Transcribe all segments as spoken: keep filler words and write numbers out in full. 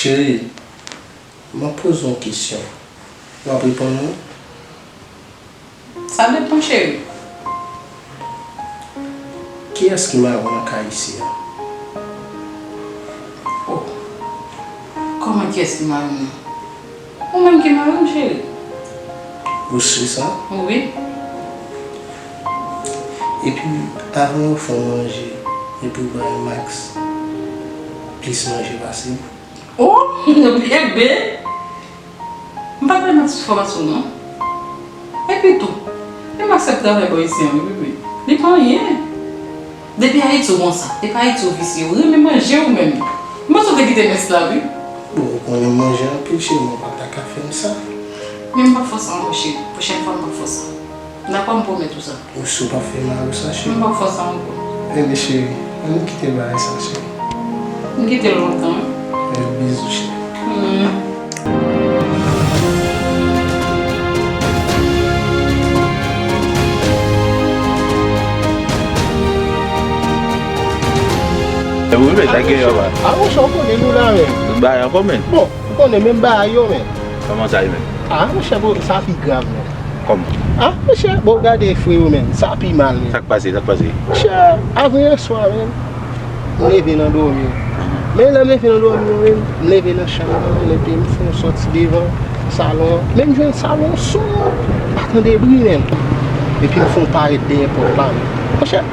Cheri, m ap poze w yon kesyon. W ap reponn mwen? Sa depann, cheri. Kiyès ki mari w nan kay isi a? Oh. Kòman kiyès ki mari m nan? Ou menm ki mari m, cheri. Ou si sa? Wi. Epi, avan yo fè w manje, epi w bay Max plis manje pase m? Oh, bebe! M pa t renmen ti fòm sou non. Epi tou, li m aksepte avè bò isi an wi bebe. Li pa anyen. Depi Ayiti ou konsa, depi Ayiti ou visye, ou renmen manje ou menm. M panse ou te kite mès la wi. Bon, ou konnen m manje anpil cheri, men w pa ta ka fè m sa. Men m p ap fòse ankò cheri. Pwochèn fwa m p ap fòse. Dakò, m pwomèt ou sa. Ou si w p ap fè mari w sa cheri? M p ap fè sa ankò. Ebyen cheri, ann kite bagay sa cheri. M kite l lontan wi. Bizou cheri. E wi men sa gen yo ba. A monchè ou konnen nou la men. Bay ankò men. Bon, ou konnen menm bagay yo men. Kòman sa ye menm? A monchè bro, sa pi grav menm. Kòman? A monchè, bon gade freo menm, sa pi mal menm. Sa k pase, sa k pase? Monchè, avanyè swa menm, m leve nan dòmi. Men lè m leve nan dòmi an menm, m leve nan chanm nan menm, epi m fè yon sòti devan salon an. Men m jwenn salon an sonb, m pa tande bri menm. Epi m fè yon parèt dèyè pòt la menm. Monchè,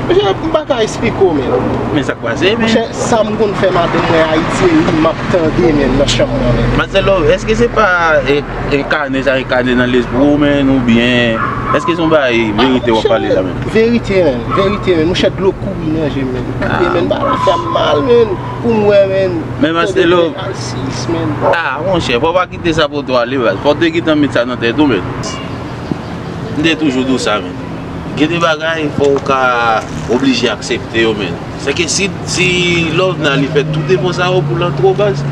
monchè, m pa ka esplike w menm. Men sa k pase menm? Monchè, sa m konn fè madanm mwen Ayiti e li m ap tande menm nan chanm nan menm. Mazen Love, èske se pa e, e kane sa, e kane nan lespri w menm, oubyen èske se yon bagay verite w ap pale la menm? Verite menm, verite menm. Monchè, dlo kouri nan je m menm. Koute menm, bagay la fè m mal menm. Pou m wè menm. Men Mazen Love. A monchè, fò w pa kite sa pote w ale baz. Fò w te gentan met sa nan tèt ou menm. M te toujou di w sa menm. Gen de bagay fò w ka oblije aksepte yo menm. Sèke si, si Lovenna li fè tout efò sa yo pou l antre w baz.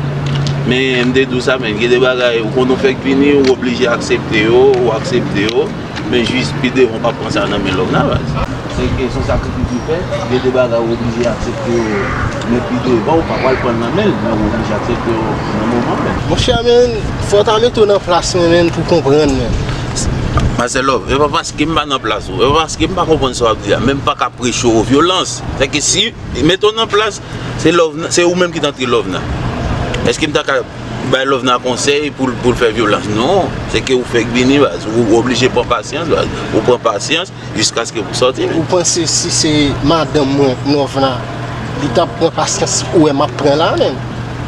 Men m te di w sa menm, gen de bagay ou konn ou fèk vini, ou oblije aksepte yo, ou aksepte yo. Men jis pi devan w p ap pran sa nan men Lovenna baz. Sèke se yon sakrifis ou fè, gen de bagay ou oblije aksepte yo. Men pi devan w pa pral pran l nan men l, men ou oblije aksepte yo nan moman menm. Monchè menm, fò w ta mete w nan plas mwen menm pou w konprann menm. Mazen Love, e pa paske m pa nan plas ou, e pa paske m pa konprann sa w ap di a, men m pa ka preche w vyolans. Sèke si, mete w nan plas, se Lovenna, se ou menm ki t antre Lovenna. Èske m ta ka bay Lovenna konsèy pou l, pou l fè vyolans? Non, sèke ou fèk vini baz, ou oblije pran pasyans baz, ou pran pasyans. Jiskaske pou sòti menm. Ou panse si se madanm mwen, Lovenna, li t ap pran pasyans ou wè m ap pran la menm?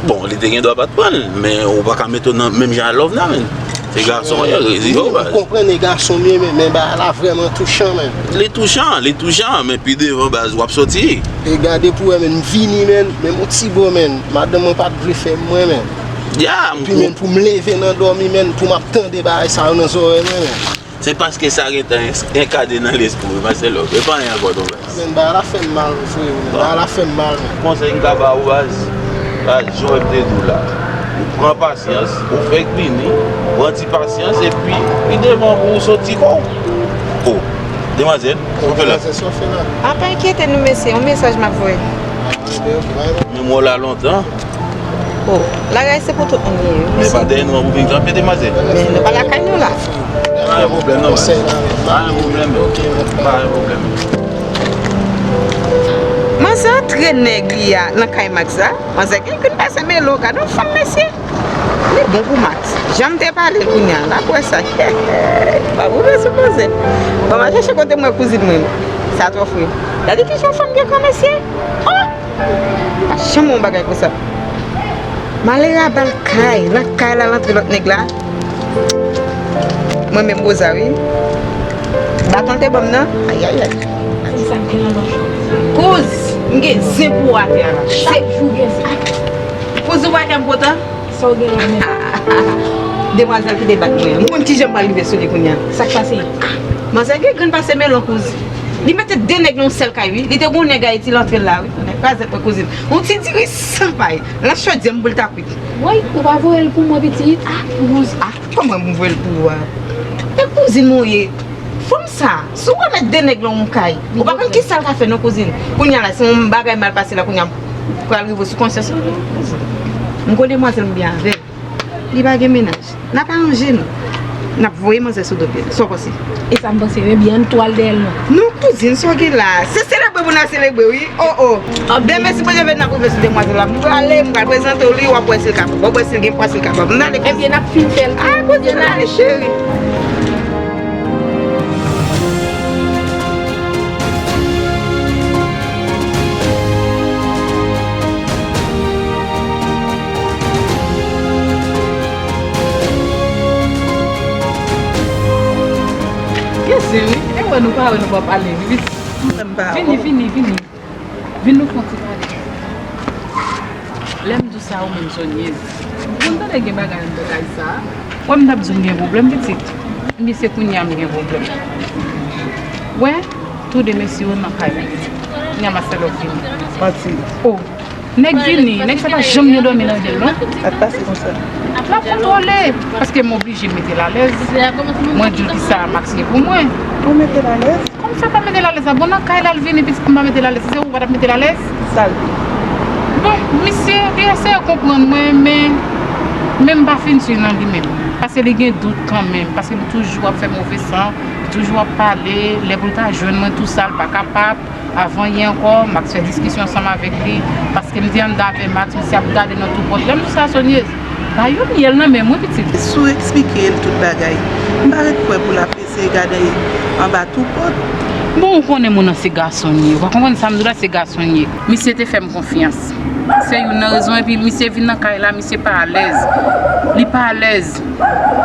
Bon, li te gen dwa pa t pran l, men ou pa ka mete w nan menm jan a Lovenna menm. Se gason w ye, rezi yo baz. Ou konprann e gason m ye menm, men bagay la vrèman touchan menm. Li touchan, li touchan, men pi devan baz w ap sòti. E gade pou w wè menm, m vini menm, menm yon ti bo menm, madanm mwen pa t vle fè m mwen menm. Ya, m. Epi menm pou m leve nan dòmi menm, pou m ap tande bagay sa yo nan zòrèy mwen menm. Se paske sa gentan en, enkade nan lespri w wi, Mazen Love. E pa anyen ankò non baz. Men bagay la fè m mal wi freo, men bagay la fè m mal men. Konsèy m ka ba ou baz, baz, jan w wè m te di w la. Ou pran pasyans, ou fèk vini, pran ti pasyans, epi pi devan pou ou soti kò w. O, demwazèl, sa w fè la? Demwazèl, sa w fè la? A pa enkyete nou mesye, yon mesaj m ap voye. Menm wè w la lontan. O, lagay se pou tout moun li ye wi mesye. Men pa dèyè nou an pou vin kanpe demwazèl. Men nou pa lakay nou la. Pa gen pwoblèm non baz. Pa gen pwoblèm. Pa gen pwoblèm. Manzè antre nèg li a nan kay Max la. Manzè gen grenn pase melon, gade yon fanm mesye. Li bon pou Max. Jan m te pale l kounye a, l ap wè sa. Pa vre sou koze. Ban m al chèche kote m wè kouzin mwen. Sa twò fre. Gade kijan yon fanm gen kò mesye. O! Pa janm wè yon bagay konsa. Malere a ba l kay, nan kay la l antre lòt nèg la. Mwen menm Rosa wi. Baton l te ban m nan. Ayayay. Kouz, m gen zen pou ou atè a la. Chak jou gen zen. Kouz ou pa kè m kontan? Sa w gen la menm? Demwazèl ki te bat mwen an. M konn kijan m pral rive sou li kounye a. Sa k pase? Manzè gen grenn pase melon kouz. Li mete de nèg nan yon sèl kay wi. Li te gon nèg Ayiti l antre l la wi. Nèg krazèt mwen kouzin. Yon ti diri san pay. Nan chodyè m pou l ta kwit. Woy, ou pa voye l pou mwen pitit? A, kouz, a, kòman m voye l pou ou a? E kouzin mwen ou ye. Fanm sa, si w wè met de nèg nan yon kay, ou pa konn kisa l ka fè non kouzin. Kounye a la, si yon bagay mal pase la, kounye a, pral rive sou konsyans ou non kouzin. M gon demwazèl m byen avè l. Li pa gen mennaj. N ap aranje nou. N ap voye manzè sou do pye l. Sa w panse? E sa m panse, men byen, ann tou al dèyè l non. Non, kouzin, sa w gen la? Se selebre pou n al selebre, wi. Oh, oh. Demen, si Bondye vle, n ap rive sou demwazèl la. M prale, m pral prezante w li, w ap wè si l kapab. W ap wè si l gen fòs, si l kapab. M ale kouzin. Ebyen, n ap fin fè l. Ah, kouzin, ale, cheri. Gen zen, wi. E wè nou pa wè, nou pa pale, wi. Vini, vini, vini. Vin nou fè yon ti pale. Lè m di w sa, ou menm Sonyez. Ou konn tande gen bagay anndan kay sa a? Wè m t ap di w m gen pwoblèm, pitit. Ebyen, se kounye a m gen pwoblèm. Wè, tou de mesye yo nan kay la. Kounye a Marcelo vini. Manti. Oh, nèg vini, nèg sa pa janm gen dòmi nan je l, non. Sa k pase konsa? L ap kontwole, paske m oblije mete l alèz. Mwen di w kisa Max gen pou mwen. Ou mete l alèz? Kòm sa pa mete l alèz la, bon, nan kay la l vini, pitit, pou m pa mete l alèz, se ou pa t ap mete l alèz? Sa l di? Bon, misye, li eseye konprann mwen, men, men m pa fin si nan li menm. Paske li gen dout kanmenm, paske li toujou ap fè move san, li toujou ap pale, lè pou l ta jwenn mwen, tou sa, l pa kapab. Avan yè ankò, m ap fè diskisyon ansanm avèk li, paske m te anndan avè Max, misye ap gade nan tou pòt. Lè m di sa, Sonyez, ba yo myèl nan men mwen, pitit. Si w eksplike l tout bagay, m pa ret kwè pou l ap eseye gade anba tou pòt. Bon, ou konnen moun nan se gason l ye. Ou pa konprann sa m di w la, se gason l ye. Misye te fè m konfyans. Se youn nan rezon, epi misye vin nan kay la, misye pa alèz. Li pa alèz.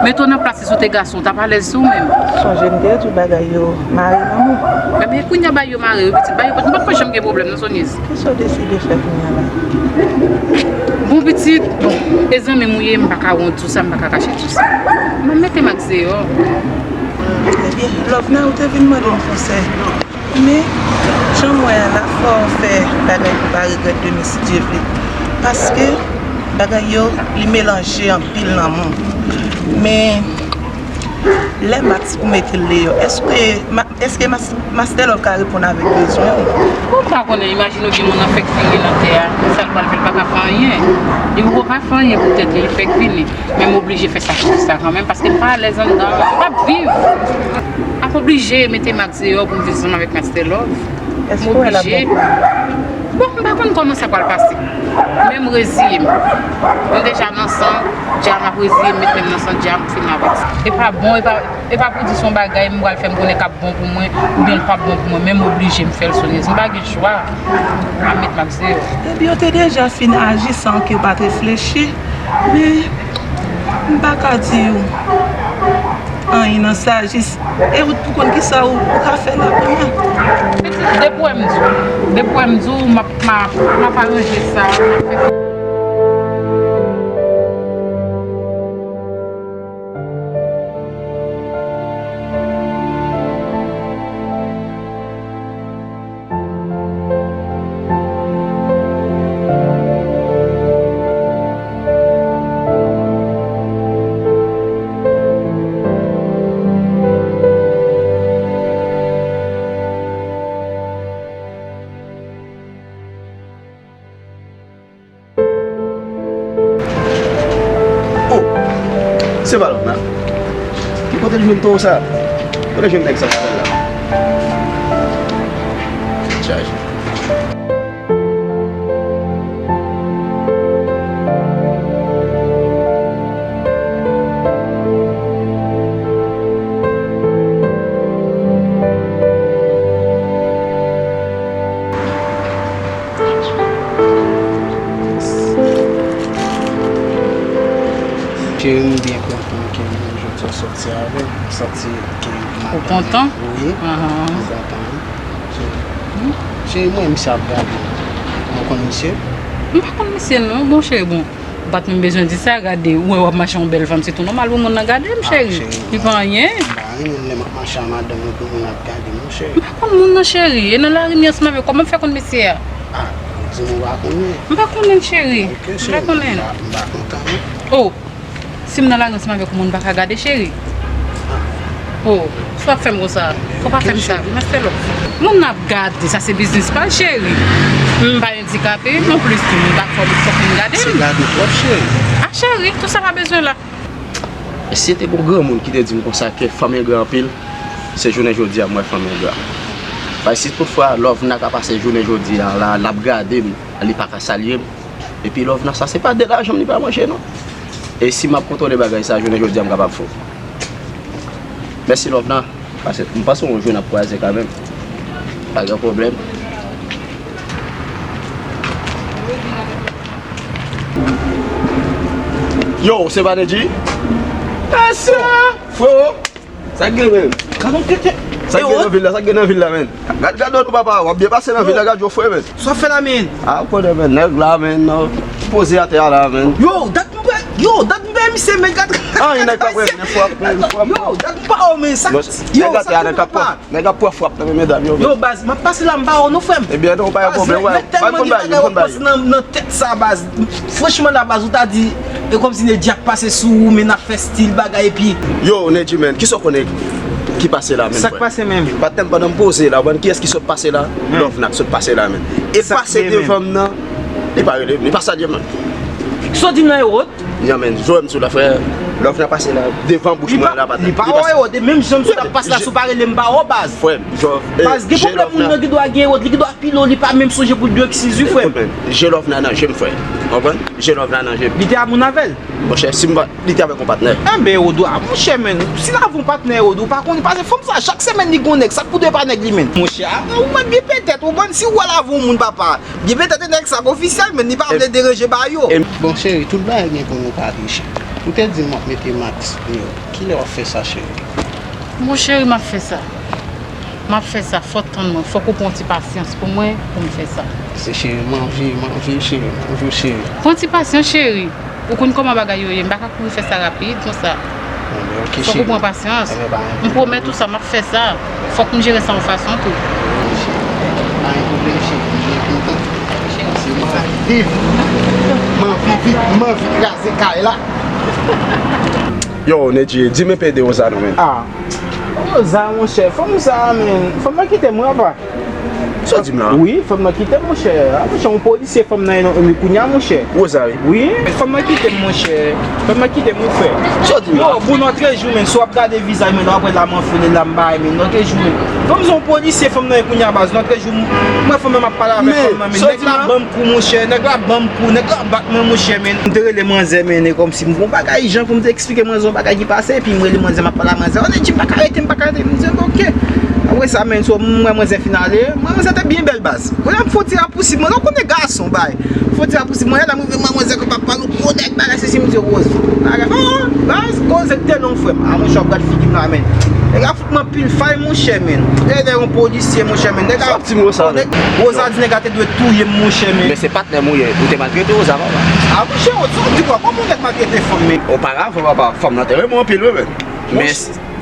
Mete w nan plas li, si w te gason, w t ap alèz tou menm. Sonje m te di w bagay yo mare nan men w. Ebyen, kounye a bagay yo mare, wi, pitit, bagay yo, nou pa t ko janm gen pwoblèm, non, Sonyez. Kisa w deside fè kounye a la? Bon, pitit, bon, e zanmi m ou ye, m pa ka wont sou sa, m pa ka kache sou sa. M ap mete Max deyò. Ebyen, Lovena, ou te vin mande m konsèy. Men, jan m wè a la, fò w fè bagay pou w pa regrèt demen, si Dye vle. Paske, bagay yo, li melanje anpil nan men w. Men, lè Max pou mete l deyò, èske, ma-, èske Mas-, Master Love ka reponn avèk bezwen w? Ou pa konnen, imajine w gen moun nan fèk vini nan tè a, sa l pral fè, l pa ka fè anyen. Li poko ka fè anyen pou tèt li, li fèk vini. Men m oblije fè sakrifis sa kanmenm, paske m pa alèz anndan, m p ap viv. M ap oblije mete Max deyò pou m viv ansanm avèk Master Love. M oblije. Bon, m pa konn kòman sa pral pase. Men m reziye m. Mwen deja nan san dja, m ap reziye m, met men m nan san dja, m fin avèk sa. E pa bon, e pa, e pa pou di se yon bagay m pral fè m konnen k ap bon pou mwen, oubyen l p ap bon pou mwen, men m oblije m fè l, Sonyez. M pa gen chwa. M ap met Max deyò. Epi yo te deja fin aji san ke yo pa t reflechi. Men, m pa ka di w anyen nan sa, jis, e ou t pou konn kisa ou, ou ka fè la kounye a. Pitit, depi w wè m di w, depi w wè m di w, m ap, m ap, m ap aranje sa, m ap fè. Oh! Se pa lòt la. Ki kote l jwenn towo sa? Kote l jwenn nèg sa pou fè l la? Chaje. Cheri, m byen kontan ke jodi a sòti avè w. M santi ke m... Ou kontan? Wi, m kontan, wi. Cheri, m wè misye ap gade m. Ou konn misye? M pa konn misye non, bon cheri, bon. Ou pa t menm bezwen di sa, gade, ou wè w ap mache yon bèl fanm, se tou nòmal pou moun nan gade m, cheri. Li pa anyen. M pa renmen lè m ap mache a madanm mwen pou moun ap gade m, non, cheri. M pa konn moun nan, cheri. E nan lari m ye ansanm avè w, kòman m fè konn mesye a? Ah, di m ou pa konnen. M pa konnen l, cheri. Ok, cheri. M pa konnen l. M pa, m pa kontan, non. Oh, si m nan lari ansanm avèk yon moun, m pa ka gade, cheri. Oh, sa w ap fè m konsa? Fò w pa fè m sa, Master Love. Moun nan ap gade, sa se biznis pa l, cheri. M pa Andikape, non plis tou, m pa fò, fòk moun gade m. Se gade twòp, cheri. A cheri, tout sa pa bezwen la. E si te gon granmoun ki te di m konsa ke fanm engra anpil, se jounen jodi a m wè fanm engra. Paske si toutfwa Lòvna ka pase jounen jodi a la, l ap gade m, li pa ka salye m. Epi Lòvna sa, se pa de lajan m li pa manje non. E si m ap kontwole bagay sa, jounen jodi a m kapab fou. Mèsi Lòvna. Pase, m panse yon jou n ap kwaze kanmenm. Pa gen pwoblèm. Yo, se pa Nedji? Asa! Frero! Sa k gen menm? Gad yon tete. Sa k gen nan vil la? Sa k gen nan vil la, menn? Gad, gad nou papa, w ap byen pase nan vil la, gad yo fre, menn. Sa w fè la, menn? A, ou konnen, menn, nèg la, menn, nan poze atè a la, menn. Yo, dat m wè, yo, dat m wè misye, men gad. Anyen nèg pa premye fwa, premye fwa. Yo, dat m pa wè, men sa. Yo, nèg atè a, nèg ap pran, nèg ap pran frap nan men medam yo. Yo, baz, m ap pase la, m pa wè w non, frè m. Ebyen, non, pa gen pwoblèm, wè. Nèg tèlman gen bagay w ap panse nan, nan tèt sa, baz. Franchman, la, baz, ou ta di, e kòmsi Nedji ap pase sou ou, men n ap fè stil bagay, epi. Yo, Nedji, menn, kisa w konnen ki pase la, menn? Sa k pase, menn? Patnè m, pandan m poze la, ou konn kiyès ki sot pase la? Lòvna k sot pase la, menn. E pase devan m nan, li pa rele m, li pa salye m, menn. Sa w di m nan e wot? Nyan, menn, jwe m sou la, frè. Lòvna pase la, devan bouch mwen la, patnè. Li pa wè e wot, e menm jan m sot ap pase la, si w pa rele m, m pa wè w, baz. Frè m, jòf. Baz, gen pwoblèm, moun nan gen dwa gen e wot, li gen dwa pile w, li pa menm sonje pou l bwè oksiz, wi, frè m. Menn, je Lòvna nan je m, frè. Konprann? Je Lòvna nan je m. Li te avè yon patnè? Monchè, si m pa, li te avèk yon patnè. Enben, Rodou, a, monchè, menn, si l avè yon patnè, Rodou, ou pa konnen, paske fanm sa, chak semèn li gon nèg, sa k pou dwe pa nèg li, menn? Monchè, a, ou mèt byen pè tèt, ou konprann, si w wè l avè yon moun, papa, byen pè tèt, nèg sa k ofisyèl, menn, li pa vle deranje bagay yo. Bon, cheri, tout bagay gen pou nou pale, cheri. Ou te di m w ap mete mask deyò. Kilè w ap fè sa, cheri? Bon, cheri, m ap fè sa. M ap fè sa, fò w tann mwen, fòk ou pran yon ti pasyans pou mwen, pou m fè sa. Se cheri, m anvi, m anvi, cheri, m anvi w, cheri. Pran ti pasyans, cheri. Ou konn kòman bagay yo ye, m pa ka kouri fè sa rapid konsa. Enben, ok, cheri. Fòk ou pran pasyans. M pwomèt ou sa, m ap fè sa. Fòk m jere sa yon fason tou. Pa gen pwoblèm, cheri, m byen kontan. Se m anvi viv. M anvi viv, m anvi kraze kay la. Yo, Nedji, di m enpe de Rosa non, menn. Ah. Rosa, monchè, fanm sa, menn. Fanm nan kite m, wi, apa. Sa w di m la? Wi, fanm nan kite m, monchè. Ah, monchè, yon polisye fanm nan ye non, wi, kounye a, monchè. Rosa, wi. Wi, fanm nan kite m, monchè. Fanm nan kite m, wi, frè. Sa w di m la? Yo, bon, lòt jou, menn, si w ap gade vizaj mwen, w ap wè la m anfle, la m bay, menn, lòt jou, menn. Fanm se yon polisye, fanm nan ye kounye a, baz, lòt jou, mwen, fanm nan m ap pale avèk fanm nan, menn, nèg la ban m kou, monchè, nèg la ban m kou, nèg la bat mwen, monchè, menn. M te rele manzè, menn, e kòmsi m gon bagay ijan pou m te eksplike manzè yon bagay ki pase, epi m rele manzè, m ap pale a manzè. Manzè di m pa ka rete, m pa ka rete. M di, "Ok." Apre sa, menn, so, m wè manzè fin ale. M wè manzè te byen bèl, baz. Kounye a m fè yon ti rapousib, mwen, ou konnen gason, bay. M fè yon ti rapousib, mwen, la, m rive, m wè manzè, ke papa, nou gwo nèg, bagay, sesi, m di, "Rose, bagay, oh, baz, koze k te long, frè m." A, monchè, w ap gad figi m la, menn. Nèg la fout m anpil fay, monchè, menn. Nèg la yon polisye, monchè, menn. Nèg la, Rosa di nèg la te dwe touye m, monchè, menn. Men se patnè m ou ye, ou te maltrete Rosa, papa. A, monchè, ou di kwa? Kòman yon nèg maltrete fanm, menn? Oparavan, papa, fanm nan te renmen w anpil, wi, menn. Men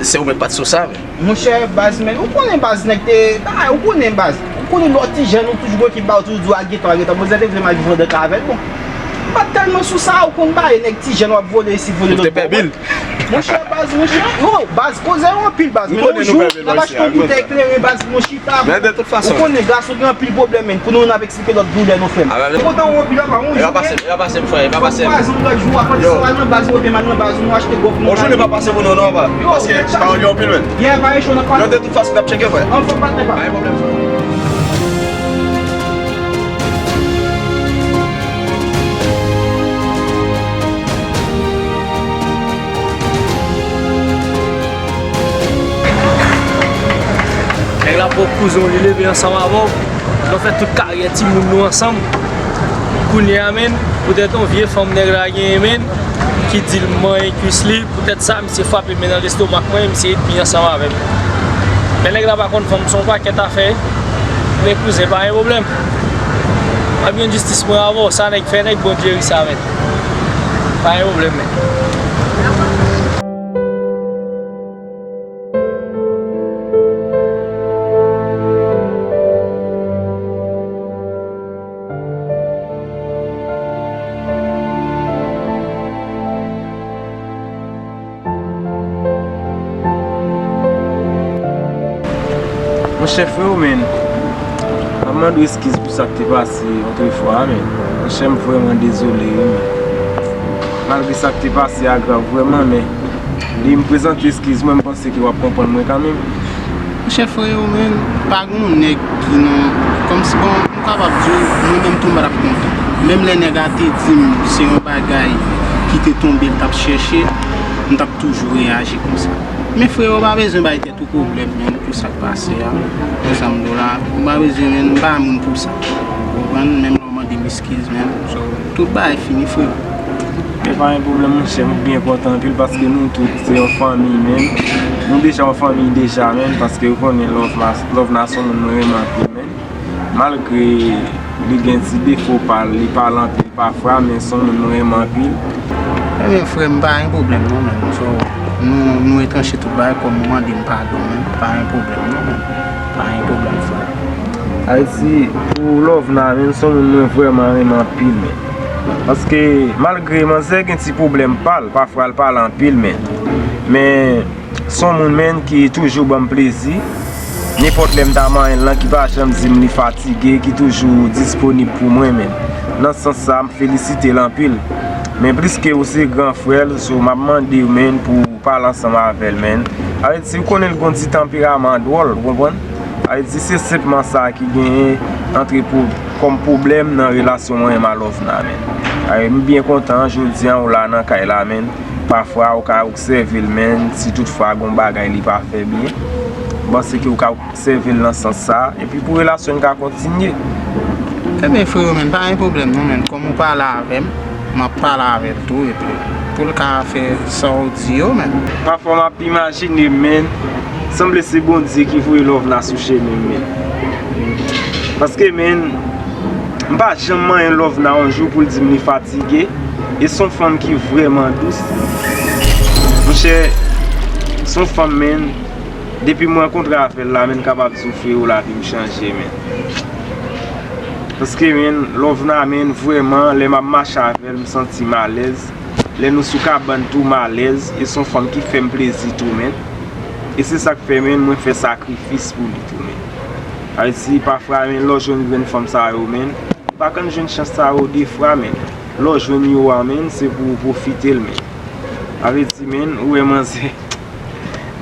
se ou menm pat sou sa, menn. Monchè, baz, menn, ou konnen, baz, nèg te, bay, ou konnen, baz. Ou konnen lè w ti jèn, ou toujou gon ekip ba ou, toujou di w al gentan, al gentan. Manzè te vle m al viv andan kay avè l, bon. M pa t tèlman sou sa, ou konn bagay, nèg ti jèn w ap vole isit, vole lòt bò. Monchè, baz, monchè, yo, baz, koze yo anpil, baz, men yon jou, n ap achte yon boutèy kleren, baz, pou nou chita. Men de tout fason. Ou konnen, gason gen anpil pwoblèm, menn, pou nou, n ap eksplike lòt doulè nou, frè m. Kontan ou anpil, apa, yon jou, men. E pa pase m, frè, e pa pase m. Fòk nou kwaze yon lòt jou, apre sa, w al nan baz, ou rete m al nan baz, nou achte gòf, nou. Yon jounen pa pase pou nou, non, apa. Paske pawòl yo anpil, menn. Yè, pa gen cho, n ap pase. Yo, de tout fason, n ap tcheke, frè. Anfòm, patnè pa m. Pa gen pwoblèm, frè. Nèg la pwòp kouzen w, li leve ansanm avè w. Nou fè tout karyè timoun nou ansanm. Kounye a, menn, poutèt yon vye fanm nèg la genyen, menn, ki di l manyen kwis li, poutèt sa, misye frape men nan lestomak mwen, misye enmi ansanm avè m. Men nèg la pa konn fanm, se yon pakèt afè. Men kouzen, pa gen pwoblèm. M ap jwenn jistis mwen avè w, sa nèg fè nèg, Bondye ri sa, menn. Pa gen pwoblèm, menn. Monchè, freo, menn, m Mande w eskiz pou sa k te pase otrefwa a, men. Monchè, m vrèman dezole, wi, men. Malgre sa k te pase a grav vrèman, men li m prezante eskiz mwen, m panse ke w ap konprann mwen kanmenm. Monchè, freyo, men, pa gen yon nèg ki nan, kòmsi, bon, m kapab di w, mwen menm tou m pa t ap kontan. Menm lè nèg la te di m se yon bagay ki te tonbe l t ap chèche, m t ap toujou reyaji konsa. Men freyo, pa bezwen bay tèt ou pwoblèm, men, pou sa k pase a. Konsa m di w la, ou pa bezwen, men, m pa moun pou sa. Ou konprann? Menm lè w mande m eskiz, men, so, tout bagay fini, freyo. Men pa gen pwoblèm, monchè, m byen kontan anpil paske nou tout se yon fanmi, men. Nou deja yon fanmi deja, men, paske ou konnen Love na, Love na se yon moun mwen renmen anpil, men. Malgre li gen ti defo pa l, li pale anpil pafwa, men se yon moun mwen renmen anpil. Ebyen, frè m, pa gen pwoblèm non, men. So, nou, nou etranche tout bagay, kòm ou mande m padon, men. Pa gen pwoblèm non, men. Pa gen pwoblèm, frè. Sa vle di, pou Love na, men, se yon moun mwen vrèman renmen anpil, men. Paske, malgre manzè gen ti pwoblèm pa l, pafwa l pale anpil, men. Men, se yon moun, men, ki toujou ban m plezi. Nenpòt lè m ta manyen l lan, ki pa janm di m li fatige, ki toujou disponib pou mwen, men. Nan sans sa, m felisite l anpil. Men pliske ou se gran frè l, so m ap mande w, men, pou w pale ansanm avè l, men. Sa vle di, ou konnen l gon ti tanperaman dwòl, ou konprann? Sa vle di, se senpman sa ki genyen antre pou, kòm pwoblèm nan relasyon mwen menm a Love na, men. Sa vle di, m byen kontan, jodi a, ou la nan kay la, men. Pafwa, ou ka obsève l, men, si toutfwa gon bagay li pa fè byen, m panse ke ou ka obsève l nan sans sa, epi pou relasyon n ka kontinye. Ebyen, freyo, men, pa gen pwoblèm, non, men. Kòm ou pale avè m, m ap pale avè l tou, epi pou l ka fè sa w di yo, men. Pafwa, m ap imajine, men, sanble se Bondye ki voye Love na sou chemen m, men. Paske, men, m pa janm manyen Love na yon jou pou l di m li fatige. E se yon fanm ki vrèman dous. Monchè, se yon fanm, men, depi m rankontre avè l la, men, m kapab di w, freyo, lavi m chanje, men. Paske, men, Love na, men, vrèman, lè m ap mache avè l, m santi m alèz. Lè nou sou kabann tou, m alèz. E se yon fanm ki fè m plezi tou, men. E se sa k fè, men, mwen fè sakrifis pou li tou, men. Sa vle di, pafwa, men, lè w jwenn grenn fanm sa yo, men, ou pa konn jwenn chans sa yo de fwa, men. Lè w jwenn yo a, men, se pou w pwofite l, men. Sa vle di, men, ou wè manzè,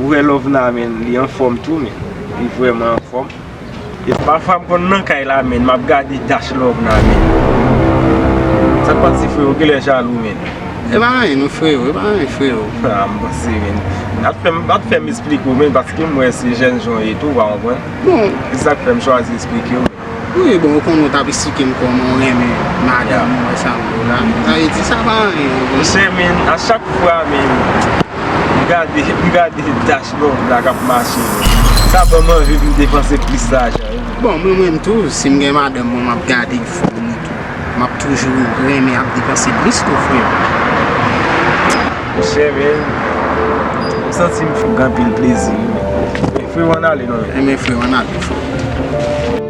ou wè Love na, men, li anfòm tou, men. Li vrèman anfòm. E pafwa m konn nan kay la, men, m ap gade dash Love na, men. Sa k pase, freyo, ou genlè jalou, men. E pa anyen non, freyo, e pa anyen, freyo. Ah, m panse, men. At fè m, at fè m eksplike w, men, paske m wè se jèn jan w ye tou, w pa konprann. Bon. Se sa k fè m chwazi eksplike w. Wi, bon, ou konnen w t ap eksplike m kòman w renmen madanm ou, wè sa m di w la. Sa vle di, sa pa anyen, ou konprann? Monchè, men, a chak fwa, men, m gade, m gade dash Love la k ap mache, men. Sa ban m anvi pou m depanse plis lajan, wi. Bon, mwen menm tou, si m gen madanm mwen, m ap gade fòm li tou. M ap toujou renmen ap depanse plis tou, freyo. Monchè, men, m santi m fè anpil plezi, wi, men. Men, freyo, ann ale non, men. Ebyen, freyo, ann ale, freyo.